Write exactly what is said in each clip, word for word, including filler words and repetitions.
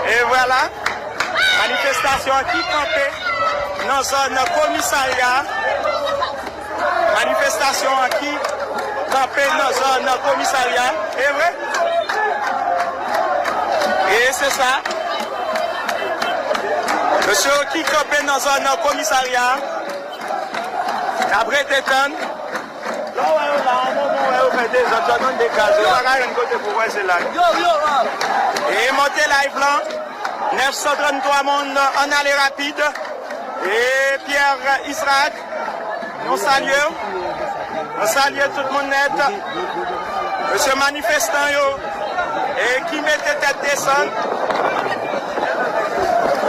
E vwala, manifestasyon an ki kanpe nan zòn komisarya. Manifestasyon an ki kanpe nan zòn komisarya. E vre? E se sa. Mesye yo ki kanpe nan zòn komisarya. N ap rete tann. Lè w wè yo la, yon moman w wè yo fè dezòd, zòt konn degaje. Yo pa ka jwenn kote pou wè se la. Yo, yo, ah. E monte live lan. Nèf san tranntwa moun an ale rapid. E Pierre Israc, nou salye w. Nou salye tout moun nèt. Mesye manifestan yo, e ki mete tèt desann.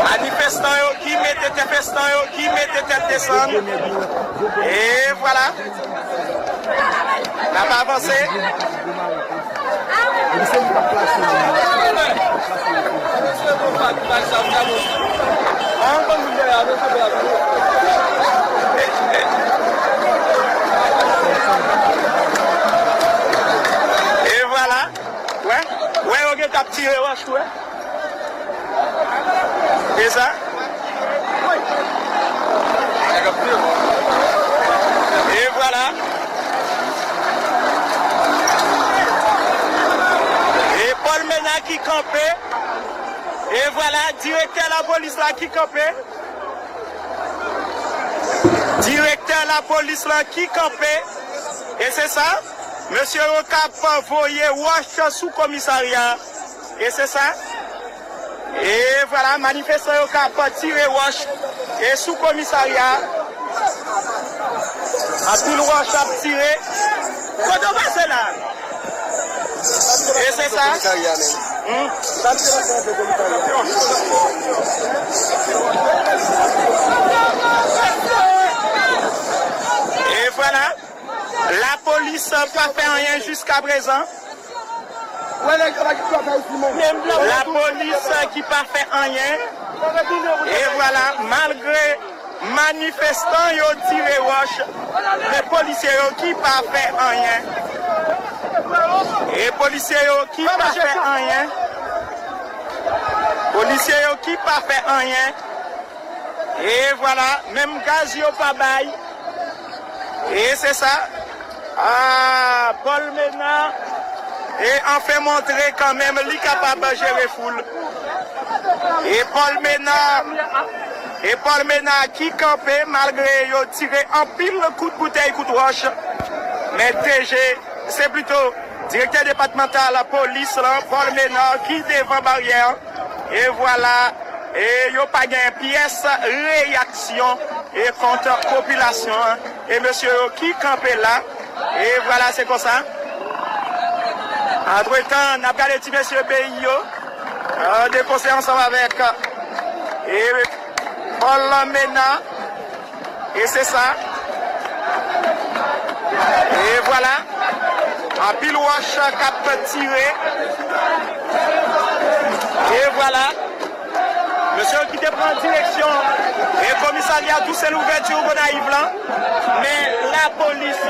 Manifestan yo ki mete tèt, manifestan yo ki mete tèt desann. E vwala. N ap avanse. E vwala. Wè, wè yo gentan ap tire wòch, wè. E sa? E vwala. E Paul Ménard ki kanpe. E vwala, direktè lapolis la ki kanpe. Direktè lapolis la ki kanpe. E se sa, mesye yo k ap voye wòch sou komisarya. E se sa. E vwala, manifestan yo k ap tire wòch e sou komisarya. Anpil wòch ap tire. Kote w pase la? E se sa. Hmm. E vwala. Lapolis pa fè anyen jiskaprezan. Lapolis ki pa fè anyen. E vwala, malgre manifestan yo tire wòch, men polisye yo ki pa fè anyen. E polisye yo ki pa fè anyen. Polisye yo ki pa fè anyen. E vwala, menm gaz yo pa bay. E se sa. Ah, Paul Ménard, e anfen montre kanmenm li kapab jere foul. E Paul Ménard, e Paul Ménard ki kanpe malgre yo tire anpil kout boutèy, kout wòch. Men D G, se plito direktè depatmantal polis lan, Paul Ménard, ki devan baryè an. E vwala, e yo pa gen pyès reyaksyon e kont popilasyon an. E mesye yo ki kanpe la, e vwala, se konsa. Antretan, n ap gade ti mesye peyi yo, euh, de konsè ansanm avèk, e Paul Ménard. E se sa. E vwala. Anpil wòch k ap tire. E vwala. Mesye yo ki te pran direksyon e komisarya Toussaint Louverture Gonayiv lan. Men lapolis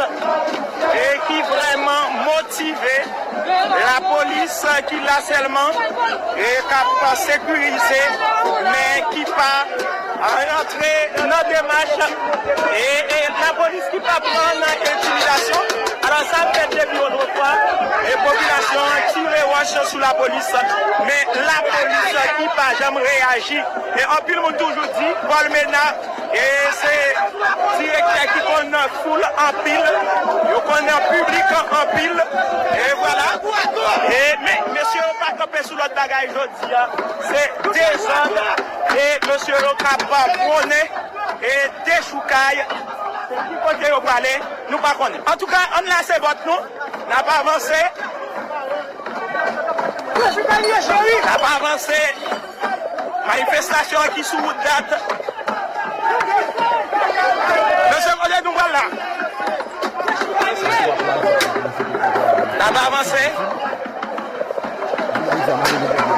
e ki vrèman motive. Lapolis ki la sèlman e k ap sekirize, men ki pa rantre nan demach e, e lapolis ki pa pran nan entimidasyon. Alò, sa fèt depi otrefwa e popilasyon an tire wòch sou lapolis, men lapolis ki pa janm reyaji. E anpil moun toujou di, Paul Ménard, e se direktè ki konn foul anpil, yo konn piblik anpil, e vwala. E men, mesye yo pa kanpe sou lòt bagay jodi a. Se dezòd, e mesye yo k ap pwone, e dechoukay. Ki kote yo prale, nou pa konnen. Antouka, ann lase bòt nou, n ap avanse. N ap avanse. Manifestasyon an ki sou wout dat. Mesye, kote nou pral la? N ap avanse.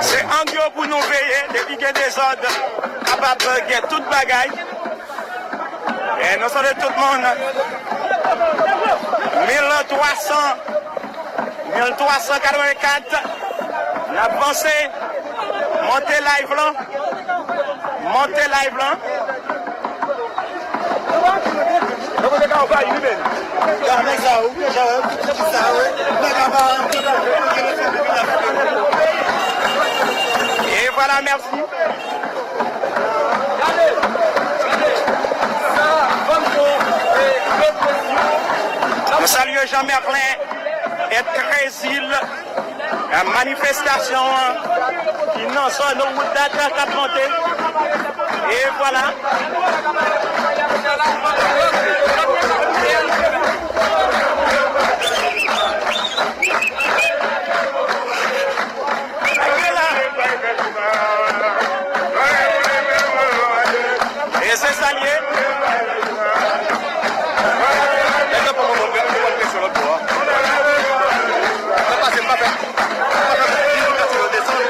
Se ang yo pou nou veye. Depi gen dezòd, kapab gen tout bagay. E nou salye tout moun. Mil twa san, mil twa san katrevenkat, n ap vanse. Monte live lan. Monte live lan. E vwala, mèsi. Nou salye Jean Merlin et Trezil. Manifestasyon an ki nan zòn Wout Dat k ap monte. E vwala. E se sa l ye. Nèg yo pran mwen, mwen, mwen, mwen, presyon lòt bò a. Sa pase, m pa fè, m pa fè pil kase yo desann.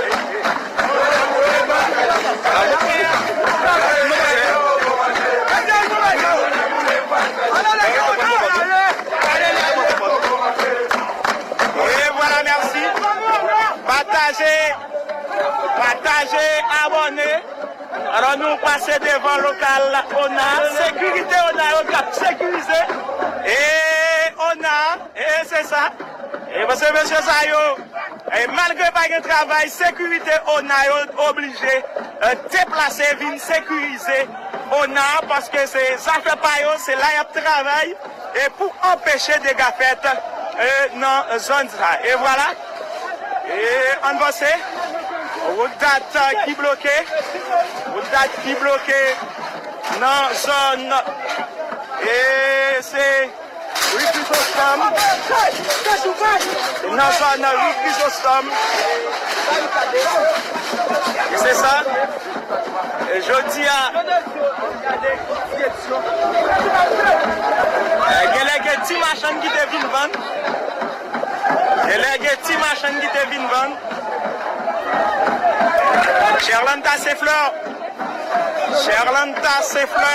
E vwala, mèsi. Pataje, pataje, abòne. Alò, nou pase devan lokal ONA. Sekirite ONA yo k ap sekirize. E ONA, e se sa. E paske mesye sa yo, e malgre pa gen travay, sekirite ONA yo oblije, e, deplase vin sekirize ONA paske se zafè pa yo, se la y ap travay. E pou anpeche dega fèt, e, nan zòn sa. E vwala. E ann vanse. Wout Dat, e, ki bloke. Wout Dat ki bloke nan zòn. E se Ri Krizostòm. Nan zòn Ri Krizostòm. E se sa. E jodi a, e, genlè gen ti machann ki te vin vann. Genlè gen ti machann ki te vin vann. Sherlanta se flè. Sherlanta se flè.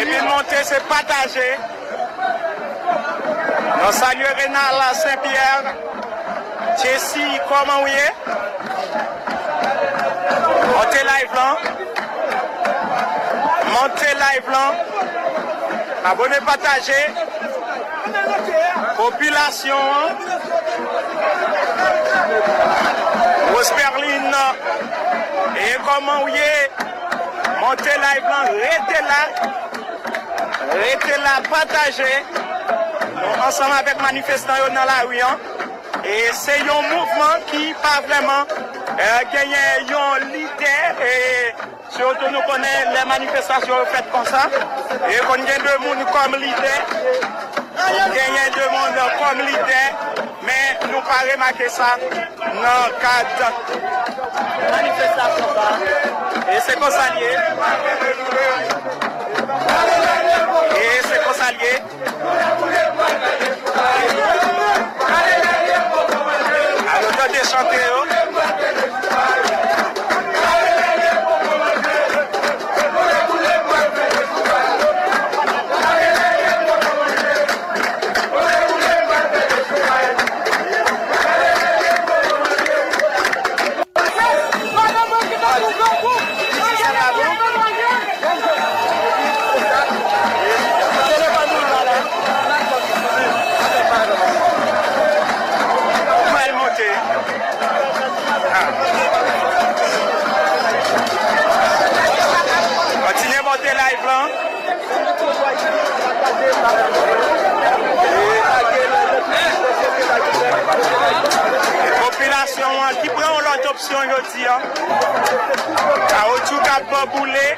Epi monte se pataje. Nou salye Renal Senpyè. Jesi, kòman w ye? Monte live lan. Monte live lan. Abòne, pataje. Popilasyon an. Rose Perline. E kòman w ye? Monte live lan. Rete la. Rete la, pataje. Nou ansanm avèk manifestan yo nan lari an. E se yon mouvman ki pa vrèman, e, genyen yon lidè. E sitou nou konnen lè manifestasyon yo fèt konsa, e konn gen de moun kòm lidè. Konn genyen de moun kòm lidè. Men nou pa remake sa nan kad manifestasyon sa. E se konsa l ye. E se konsa l ye. Alo, tande chante yo. Mwen monte. Kontinye monte live lan. Popilasyon an ki pran yon lòt opsyon jodi a. Kawotchou k ap boule.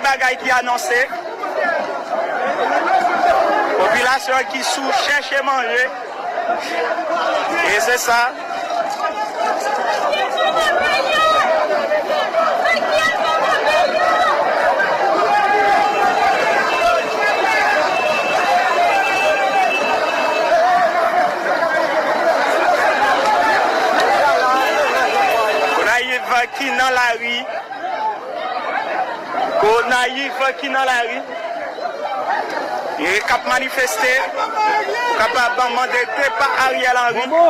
Bagay ki anonse. Popilasyon ki sou chèche manje. E se sa. Gonayiv ki nan lari. Gonayiv ki nan lari. E k ap manifeste pou kapab mande depa Ariel Henry.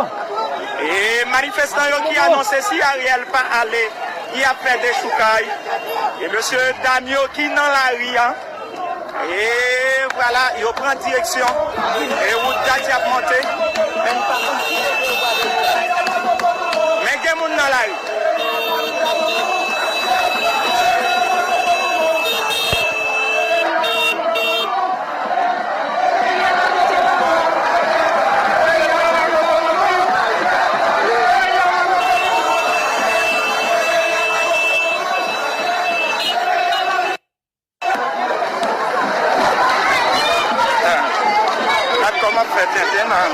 E manifestan yo ki anonse si Ariel pa ale, y ap fè dechoukay. E mesye dam yo ki nan lari a. E vwala, yo pran direksyon. E wout Dadi ap monte. Men gen moun nan lari. Gad kòman ap fè tenten nan.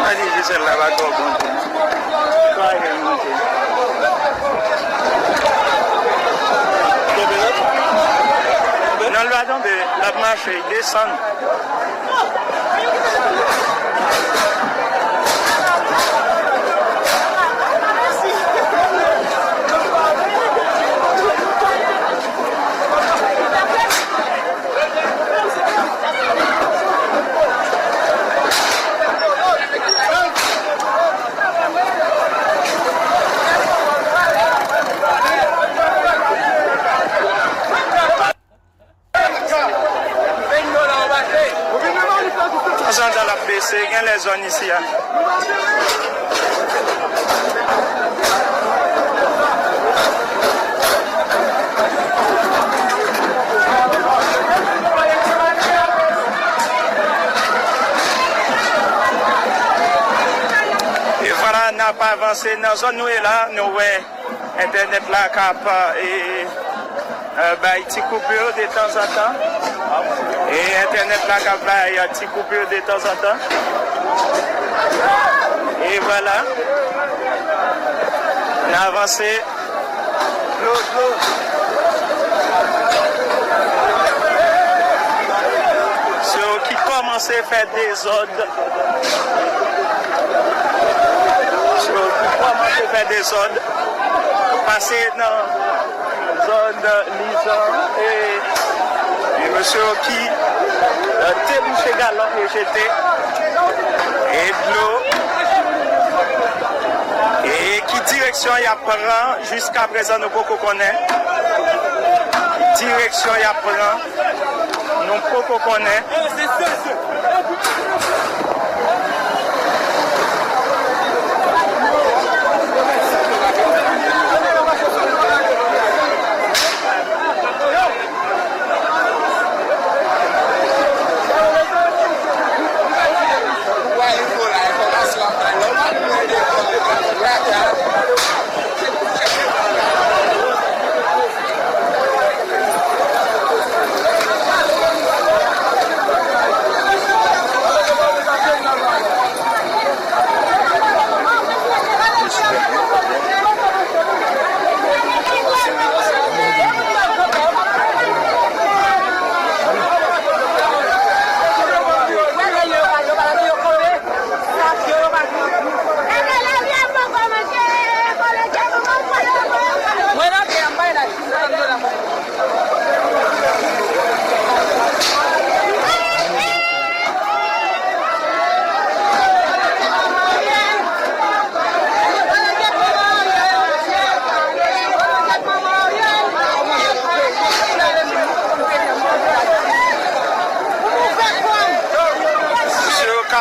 Mwen di Gisèle la pa twò bon tou. Non, l pa tonbe, l ap mache, l desann. Tanzantan l ap bese, gen lè zòn isi a. E vwala, n ap avanse nan zòn nou ye la, nou wè entènèt la k ap, e, e, bay ti koupir detanzantan. E entènèt la k ap bay, e, ti koupir detanzantan. E vwala. N avanse. Se yo ki kòmanse fè dezòd. Se yo ki kòmanse fè dezòd. Pase nan zòn Lizan e, e mesye yo ki, e, te bouche galon e jete e dlo. E ki direksyon y ap pran, jiskaprezan nou poko konnen. Ki direksyon y ap pran, nou poko konnen.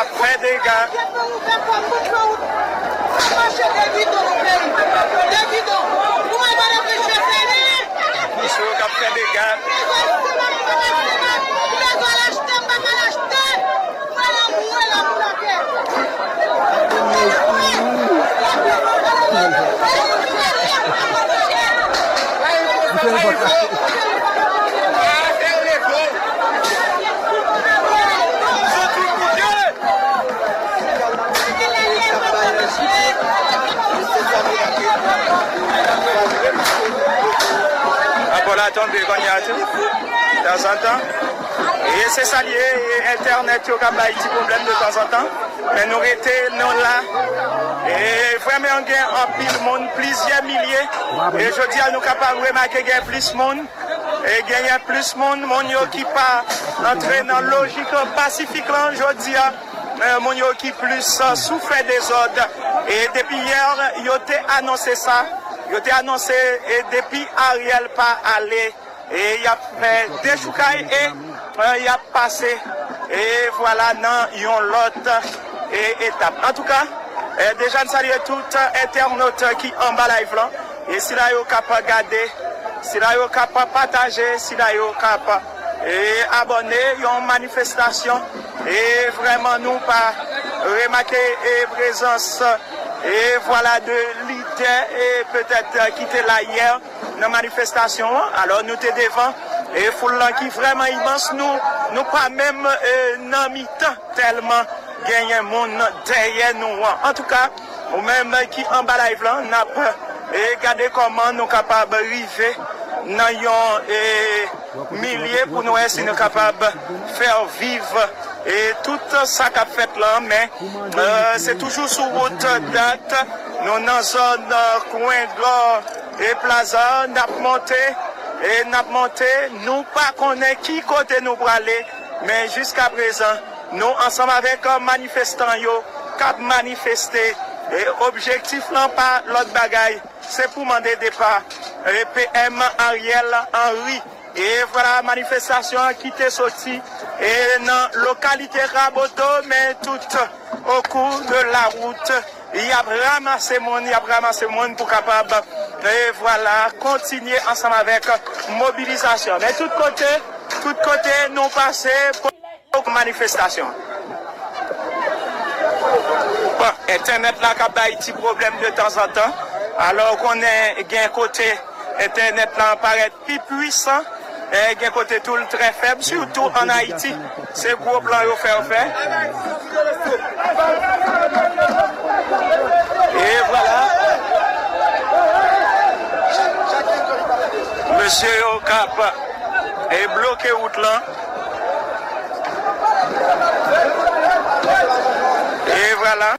Fè dega. Misye yo k ap fè dega. Apò la tonbe kounye a tou, tanzantan. E se sa l ye, e entènèt yo ka bay ti pwoblèm de tanzantan. Men nou rete, nou la. E vrèman gen anpil moun, plizyè milye. E jodi a nou kapab remake gen plis moun. E genyen plis moun, moun yo ki pa antre nan lojik pasifik lan jodi a. E moun yo ki plis, e, sou fè dezòd. E depi yè, yo te anonse sa. Yo te anonse, e depi Ariel pa ale, e y ap fè dechoukay e, e, y ap pase, e vwala, nan yon lòt, e, etap. Antouka, e, deja n salye tout entènot ki anba live lan. E sila yo k ap gade, sila yo k ap pataje, sila yo k ap, e, abòne, yon manifestasyon. E vrèman, nou pa remake, e, prezans, e vwala, de lidè, e petèt, e, ki te la yè nan manifestasyon an. Alò, nou te devan, e foul lan ki vrèman imans, nou, nou pa menm, e, nan mitan tèlman genyen moun dèyè nou an. Antouka, ou menm ki anba live lan, n ap, e, gade kòman nou kapab rive nan yon, e, milye pou nou wè si nou kapab fè viv, e, tout sa k ap fèt lan. Men, e, se toujou sou wout dat, nou nan zòn, e, Kwen Dò e Plaza, n ap monte, e n ap monte, nou pa konnen ki kote nou prale, men jiskaprezan, nou ansanm avèk, e, manifestan yo k ap manifeste. E objektif lan pa lòt bagay, se pou mande depa, e, P M Ariel Henry. E vwala manifestasyon an ki te soti, e, nan lokalite Raboto, men tout au cours de la route, y ap ranmase moun, y ap ranmase moun pou kapab, e vwala, kontinye ansanm avèk mobilizasyon. Men tout kote, tout kote nou pase, manifestasyon. Bon, entènèt la ka bay ti pwoblèm de tanzantan. Alò, ou konnen gen kote entènèt la parèt pi pwisan, e gen kote tou l trè fèb, sitou ann Ayiti. Se gwo plan yo fè, yo fè. E vwala. Mesye yo k ap, e, bloke wout lan. E vwala.